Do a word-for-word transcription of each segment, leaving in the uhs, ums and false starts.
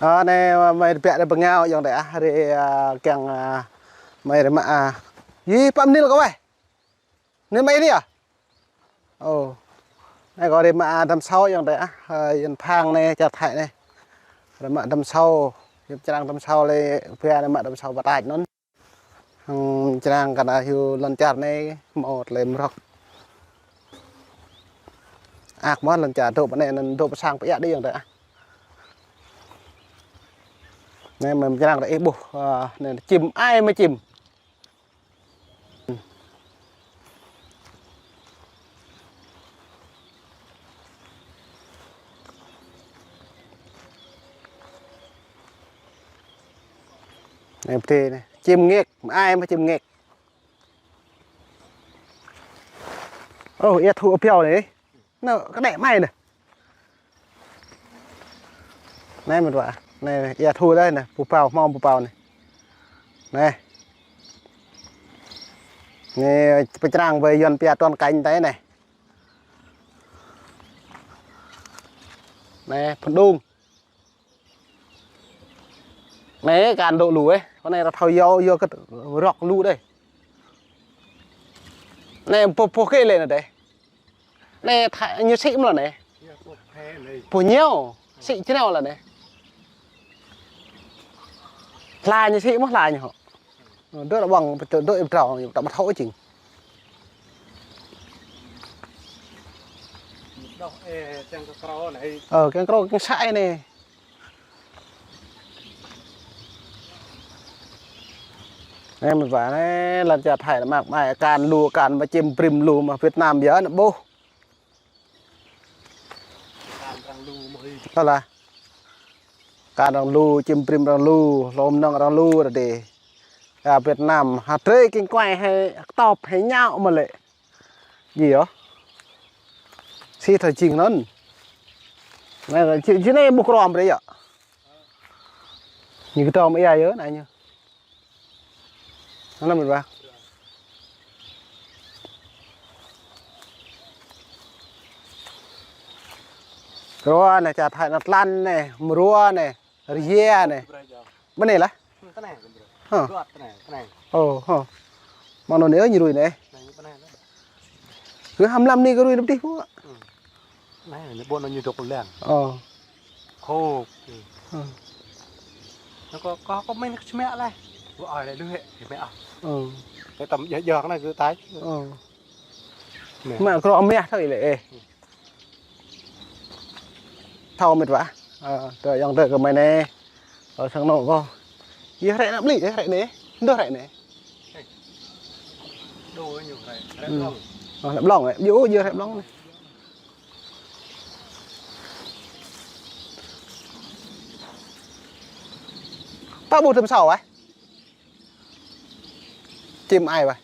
Ơ, anai mơi ƀiă rai pơngao yŏng adơi ah, rai, ơ, kiăng, ơ, mơi rai mă, ơ. Yih, pă mơnil kơ wai. Anai mơi anai ah? Ơ. Anai kâo rai mă, ơ, dăm sâu yŏng adơi ah, ơ, Yuan Phang anai, čar Thái anai. Rai mă dăm sâu, yơh črang dăm sâu lĕ, ƀiă anai mă dăm sâu pơtač anŭn. Hăng črang kơ anai hyu lŏn čar anai, hmâo tơlơi mrŏk. Ak mơ̆n lŏn čar dŏ pơ anai, anŭn dŏ pơ sang pơ ia đĭ yŏng adơi ah. Anai mơi črang adơi ih ƀuh, ơ, anai čim ai mơi čim. Anai pơtê anai. Čim ngek, ai mơi čim ngek. Ơ, ia thu ơ piao anai. Anai, kơđeh mơi anai. Anai mơ̆n wa. Anai, anai, ia thu đơi anai, pơpao, hmâo pơpao anai. Anai. Anai, pơčrang ƀơi Yuan pia tuan kañ tơi anai. Anai, phun đung. Anai, kan dŏ lu ơ. Kơ anai ră thâo yua, yua kơ rŏk lu đơi. Anai, pô, pô kê lĕ anai đơi. Anai, tha-, ñu sĭ mơ̆ lă anai. Pô ñu, sĭ čreo lă anai. Hla ñu sĭ mơ̆ hla ñu hŏ. Dŏ ră ƀơ̆ng, dŏ, dŏ ih pơtrâo, ñu ta ƀu thâo čing. Ơ, kiăng krô, kiăng sa anai. Anai mơi wa anai, lŏn čar Thái anai mă, mă kan lu, kan mă čim brĭm lu, mă Việt Nam yơh anai ƀuh. Tơlah. Kan arăng lu, čim brĭm arăng lu, hlô mơnơ̆ng arăng lu ră đê. Ơ, Việt Nam, hă drơi kiăng kuai hai, tŏp hai ñao mă lĕ. Yơh. Sĭ thâo čing anŭn. Anai, či, či anai ƀuh krô brơi yơh. Ñu kơdŏm ia yơh, anai ñu. Anŭn mơ̆n wa. Krô anai, čar Thái anai tlan anai, mrô anai, rơya anai. Mơ̆n anai lah. Hă. Ơ, hă. Mơ̆ng anŭn anai, ơ, ñu rui anai. Kơ hăm lăm anai kơ rui anai pơtih pô. Anai, anai ƀôn anai ñu dŏ lăng. Ơ. Khô. Ơ. Anai kâo, kâo, kâo mĭn kơ čơmĕ lĕ. Kâo ai lĕ lu hĕ, čơmĕ ah. Ơ. Kơ tăm jơh jơh anai kơ tai. Ơ. Anai. Mă krô mĕ thâo lĕ ơ. Thâo mĕt wa. Ơ, tơ yŏng tơ kơ mơi anai. Ơ, sang anŏ kâo. Yơh hrĕ anai ƀlĭ, yơh hrĕ anai. Dŏ hrĕ anai. Dŏ ñu hrĕ, hrĕ blŏng. Ơ, hrĕ blŏng ơ. Yơh, yơh hrĕ blŏng anai. Pă ƀuh tơm sâu ơ? Čim ai wa.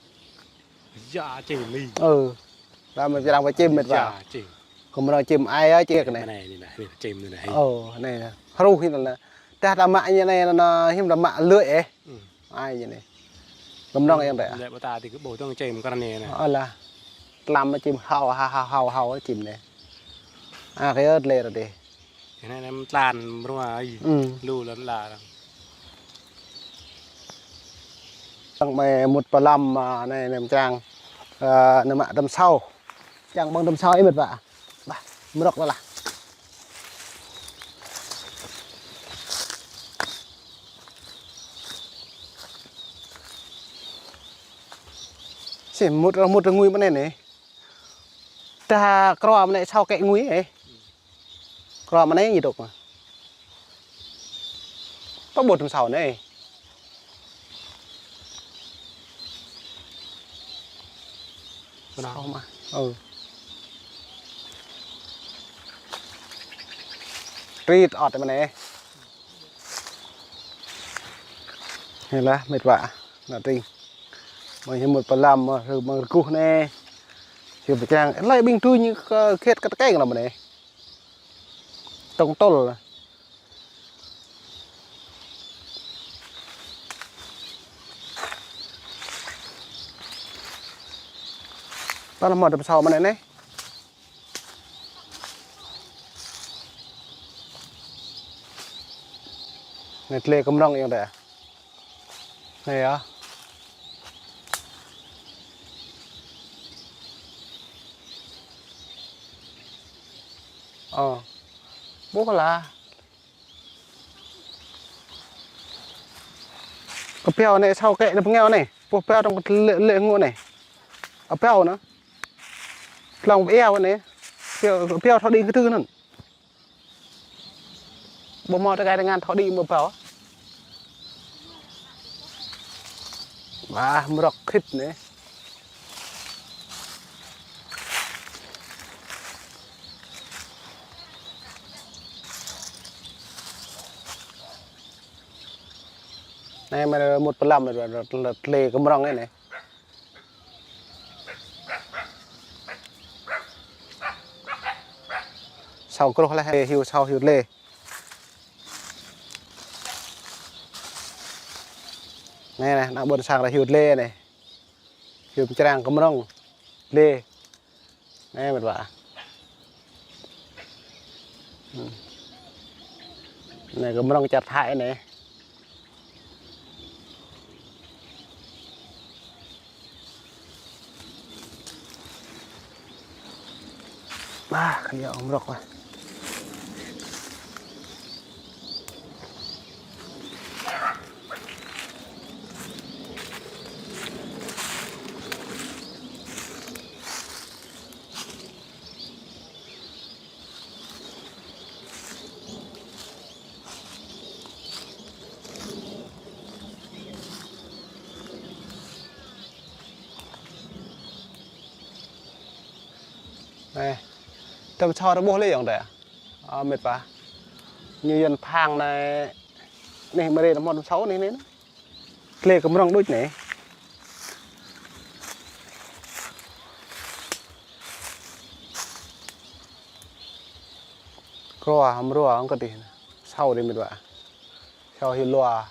Ia čim li. Ơ. Lah mơi pơčrang pơ čim mĕt wa. Ia čim. Kơ mơnơ̆ng čim ai ơ čim anai. Anai, anai, anai, čim anai. Ơ, anai. Hruh anai lah. Dah ta mă anai anai, anai, hiư̆m ta mă lưỡi ơ. Ai anai. Kơ mơnơ̆ng yơh anai. Lĕ ƀu ta ti kơ ƀuh tơ̆ng čim kơ anai anai. Ơ lah. Tlam čim hao, hao, hao, hao, hao čim anai. Ơ, kơ yơh lĕ ră đê. Anai anăm tlan mrô ai. Lu lăn la. Tơ̆ng mơi mŭt pơ lăm, ơ, anai anăm čang, ơ, anăm mă tơm sâu. Čang ƀơ̆ng tơm sâu ih mĕt wa. Bah, mrŏk lah. Sĭ mŭt, mŭt ngui mơ̆n anai anai. Dah krô mơ̆n anai sâu kĕ ngui ơ. Krô mơ̆n anai ñu dŏ. Pă ƀuh tơm sâu anai. Sâu mă. Ơ. Rit ot mơ̆n anai. Anai lah mĕt wa. Anai tring. Mơi hiư̆m mŭt pơ lăm, mơi rơguh anai. Sĭ pơčrang. Lơi ƀing tui ñu kơ khĕt kơ tơkeng lăm anai. Tŏng tŏl. Tơl mơ̆ tơm sâu mơ̆n anai. Anai tlê kơmrŏng yơh đa. Anai yơh. Ơ. Ƀuh lah. Kơ pioh anai, sau kĕ anai pơngiao anai. Ƀuh pioh trong lĕ, lĕ ngŏ anai. Kơ pioh anai. Tlŏng pioh anai. Pioh, pioh thâo đĭ kơ tơ anŭn. Ƀuh hmâo tơkai tơngan thâo đĭ mơ̆ pioh. Wah, mrŏk khĭt anai. Anai mơ̆ mŭt pơlăm anai, tlê kơmrŏng anai. Sau krŏh lah, hyu sau hyu tlê. Anai, anai, ană ƀôn sang lah hyu tlê anai. Hyu pơčrang kơmrŏng. Tlê. Anai, mĕt wa. Hmm. Anai kơmrŏng čar Thái anai. Bah, kơnơ̆ng mrŏk lah. Anai, tơm sâo ta ƀuh lĕ yŏng đa. Ơ, mĕt wa. Ñu Yuan Phang anai, anai mơ̆ rê ta hmâo tơm sâo anai, anai. Tlê kơmrŏng đôč anai. Krua, mrua, ŏng kơdih. Sâo dih mĕt wa. Sâo hyu lua.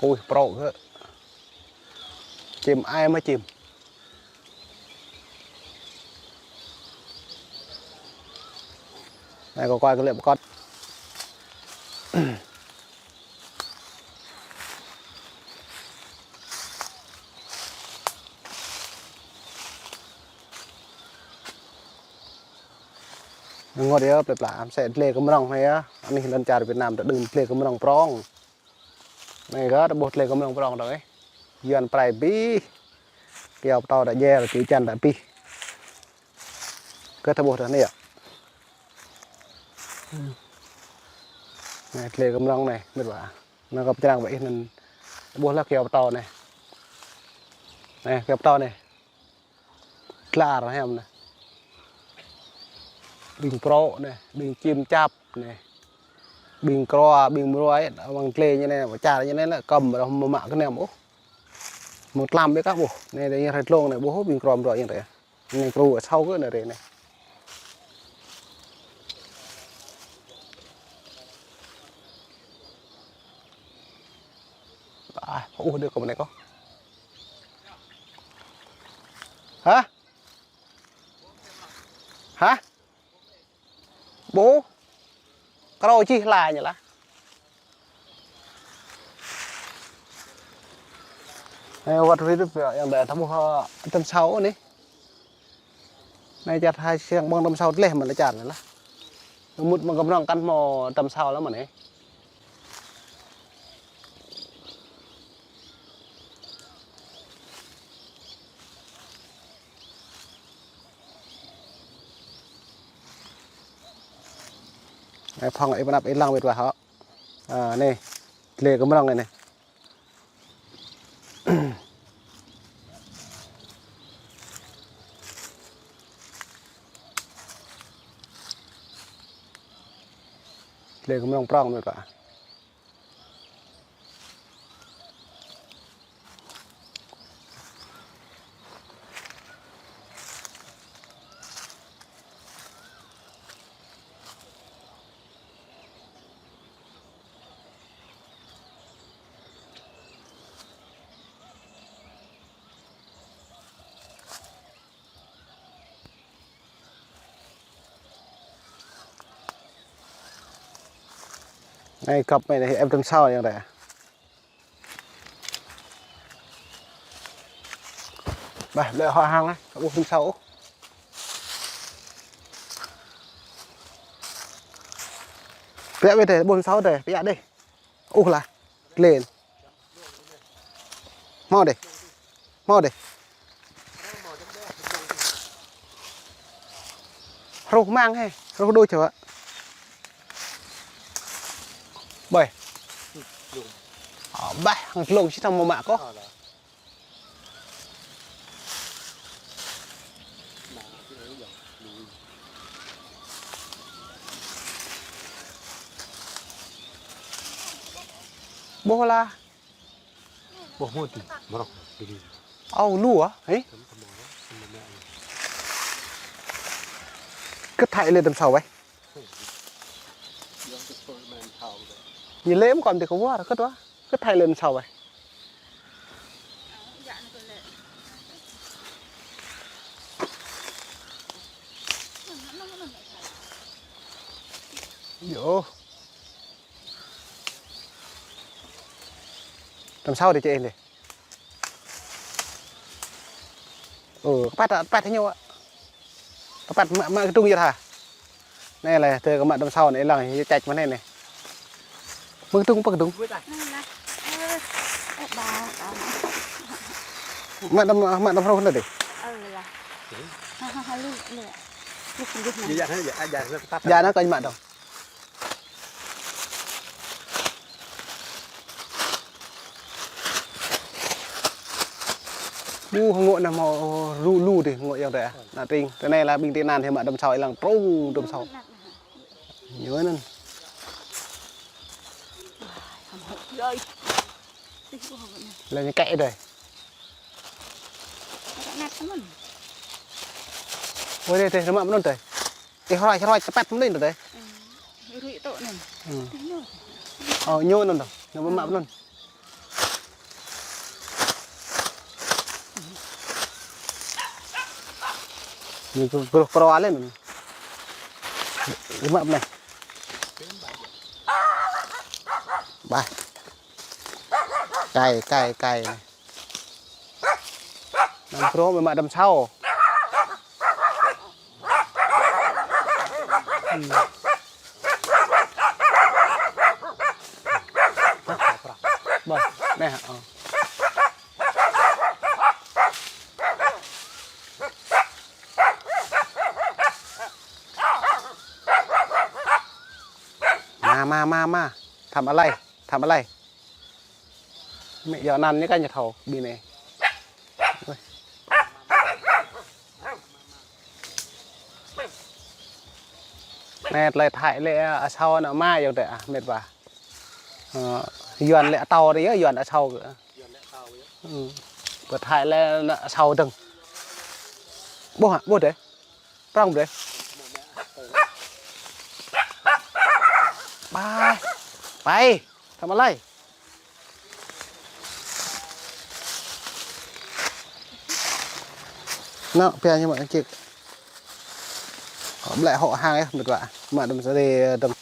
Ui, prŏ gơ̆. Čim ai mơ̆ čim. Anai kơ kuai kơ lĕ pơkŏt. Ngŏt yơh, plơi pla, msĕ tlê kơmrŏng anai yơh. Anih lŏn čar Việt Nam ta đưm tlê kơmrŏng prŏng. Anai gơ̆, ta ƀuh tlê kơmrŏng prŏng dong, ơ. Yuan prai abih. Kyâo pơtâo ta jel, kơyâo čan ta abih. Gơ̆ ta ƀuh ta anai yơh. Anai tlê kơmrŏng anai, mĕt wa. Anai kơ pơčrang ƀơi anŭn. Ta ƀuh lah kyâo pơtâo anai. Anai, kyâo pơtâo anai. Tlar hiam anai. Ƀing prŏ anai, ƀing čim čap anai. Ƀing krua, ƀing mrua, amăng tlê ñu anai, pơčar ñu anai, lĕ kơ̆m rŏh mơ̆ mă kơnăm ôh. Mơ̆ng tlam ƀiă kah ƀuh. Anai, anai rai tlông anai, ƀuh ƀing krua mrua ñu anai. Anai kru sâo gơ̆ anai rai anai. Ah, ôh, dih kơ mơnai kơ. Hah? Hah? Ƀuh. Krâo čih hla ñu lah. Anai wơ̆t hơdip yơh, yŏng đa ta ƀuh, ơ, tơm sâo anai. Anai čar Thái siăng ƀơ̆ng tơm sâo tleh mơ̆n ta čar anai lah. Mŭt mơ̆ng kơmrŏng kăn hmâo tơm sâo lah mơ̆n anai. Anai phŏng ih pơanăp ih lăng wĭt wa hŏ. Ơ, anai. Tlê kơmrŏng anai. Tlê kơmrŏng prŏng mĕt wa. Anai gŏp mơ̆n anai, ĕp đơ̆m sau yang ră. Bah, lĕ hŏ hăng lah, ƀuh đơ̆m sau ôh. Pĕk wĕ deh, ƀuh đơ̆m sau deh, pĕk deh. Ôh lah, klin. Hmâo deh. Hmâo deh. Hruh mang hĕ, hruh đôč čơ wă. Ƀơi. Ơ, bah, hăng glông či tăm mơ̆ mă kơ. Ƀuh lah. Ƀuh mơ̆ ti, mrŏk, ti. Ơ, lu ah, hĕ? Kơ thai lĕ đơ̆m sau wĕ. Ñu lĕ mơ̆ kơ ti kơ wơr, kơ dua. Kơ thai lĕ đơ̆m sau wĕ. Yo. Đơ̆m sau dih čĕ dih. Ơ, kơpăt, kơpăt ñu. Kơpăt mă, mă kơdŭng yơh hă. Anai lĕ, tơ kơ mă đơ̆m sau anai lăng, yơh čĕč mơ̆n anai. Mă kơdŭng, mă kơdŭng. Mă đơ̆m, mă đơ̆m hruh anai dih. Djă anai kơ ñu mă đơ̆m. Ƀu hơngŏ anai hmâo lu lu dih hơngŏ yang ră. Anai tring, tơ anai lah ƀing tị nạn hĕ mă đơ̆m sau, ih lăng trŭng đơ̆m sau. Ñu anŭn. Lĕ ñu kĕ dih. Ôi dih, dih, rơmă mơnŭn dih. Ih, hroi, hroi, tơpăt mơ̆n anai dih. Rui tŏ anŭn. Ơ, ñu anŭn dih. Ñu mă mơnŭn. Ñu kơ, kơ, kơ ale anŭn. Ñu mă mơnŭn. Bah. Kai, kai, kai. Năm pro mă đơ̆m sau. Hm. Bah, anai, ơ. Ma, ma, ma, ma. Tăm alai, tăm alai. Mĕ yua anăn ñu kơ ñu thâo, ƀing anai. Anai tơlơi thai lĕ asâu ană ma yơh dih ah, mĕt wa. Ơ, Yuan lĕ atâo dih yơh, Yuan asâu kơ. Ơ, pơ thai lĕ ană asâu dơ̆ng. Ƀuh hă, ƀuh dih. Prŏng brơi. Pai. Pai. Tăm alai. Nŏ, pia ñu mă čik. Ƀlĕ hŏ hăng yơh, mĕt wa. Mă đơ̆m sa dih dơ̆ng.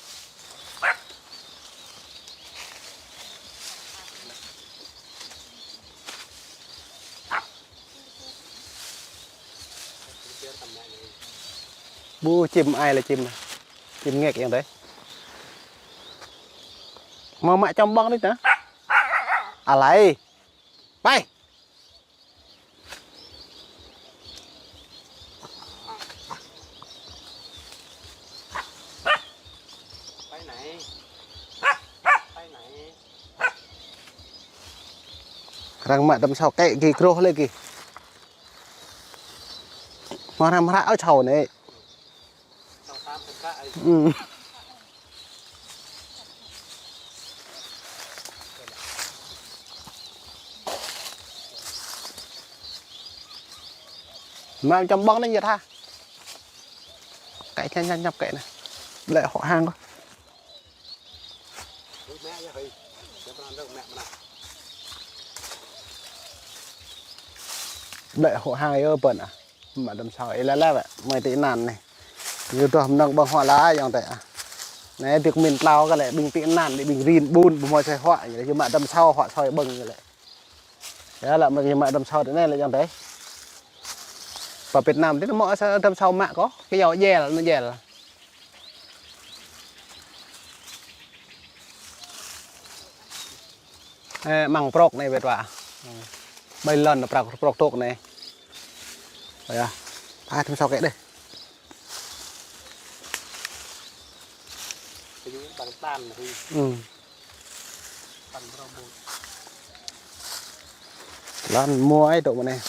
Ƀu čim ai lĕ čim. Čim ngek yang dih. Mă mă čăm ƀơ̆ng anai ta. Alai. Pai. Arăng mă đơ̆m asâu kĕ gih, groh lĕ gih. Mă arăng mă hră ôh asâu anai. Ư. Mă čăm ƀơ̆ng anai yơh hă. Kĕ čăm čăm čăm kĕ anai. Ƀlĕ hŏ hăng kơ. Ƀlĕ hŏ hăng yơh pơn ah. Mă đơ̆m asâu ih lĕ lĕ wĕ, mơi tị nạn anai. Yua dah mơnơ̆ng ƀơ̆ng hŏ la yang dih ah. Anai, dŏ min tlao kơ lĕ, ƀing tị nạn, ƀing rin ƀun, ƀu hmâo soi huă, yơh mă tơm sâu, huă soi ƀơ̆ng lĕ. Yơh lĕ, mă, mă tơm sâu tơ anai lĕ yang tê. Pơ Việt Nam tê, mă sa tơm sâu mă kơ, kơ yua jel, ñu jel. Ê, amăng prŏk anai wơ̆t wa. Ƀơi lŏn prŏk, prŏk tŏk anai. Ơ yơh. Ơ, tơm sâu kĕ đeh. Ư. Lŏn mơai tŏk mơ̆n anai.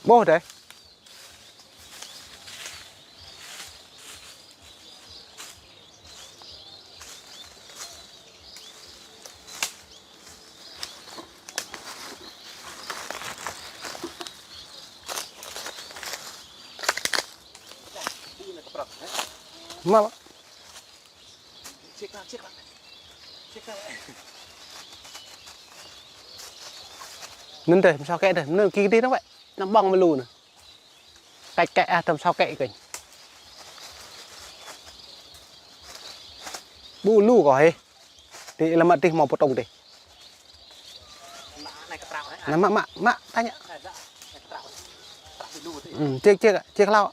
Ƀuh deh. Mă. Anŭn deh, tơm sâu kĕ deh, anŭn kĭ dih anŭn wơ̆t. Anăm ƀơ̆ng mơ̆ lu anŭn. Kĕ kĕ ah, tơm sâu kĕ kĕ. Ƀu lu kơ hĕ. Tê lăm mă tih hmâo pơtông tê. Anai mă, mă, mă, tơña. Ư, ček, ček, ček hlâo.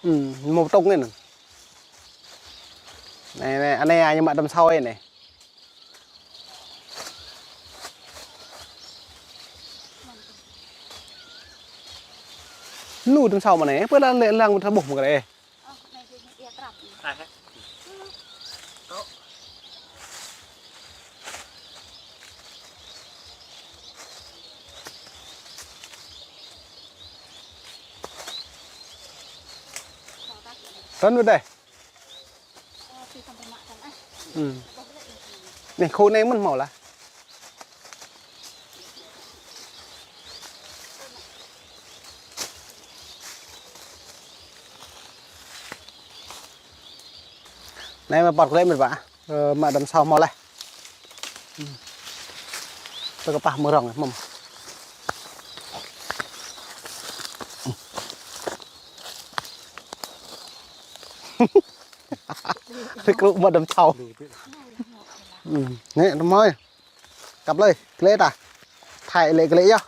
Ư, hmâo pơtông anai anŭn. Anai, anai, anai, ñu mă tơm sâu anai. Lu tơm sâu mơ̆n anai, pơ lăng lĕ lăng mơ̆n ta ƀuh mơ̆n kơ anai. Tơ̆n wơ̆t deh. Ư. Anai, khul anai mơ̆n hmâo lah. Anai mă păt kơ lĕ mĕt wa. Ơ, mă tơm sâu hmâo lah. Ư. Tơ kơpah mơ̆ng rŏng mơ̆n. Rĭk rŭ mă tơm sâu. Ư, anai, tơm hmâo. Kăp lơi, glĕ ta. Thai lĕ glĕ yơh.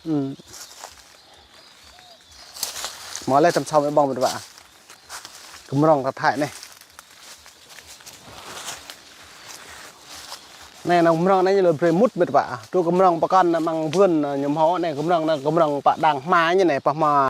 Ư. Hmâo lĕ tơm sâu mĕt ƀơ̆ng mĕt wa. Kơmrŏng ta thai anai. Anai, anŭn kơmrŏng anai ñu lŏ brơi mŭt mĕt wa. Tui kơmrŏng pơkŏn anai amăng vườn ñu hmâo anai kơmrŏng anai kơmrŏng pă đang hma ñu anai pă hma.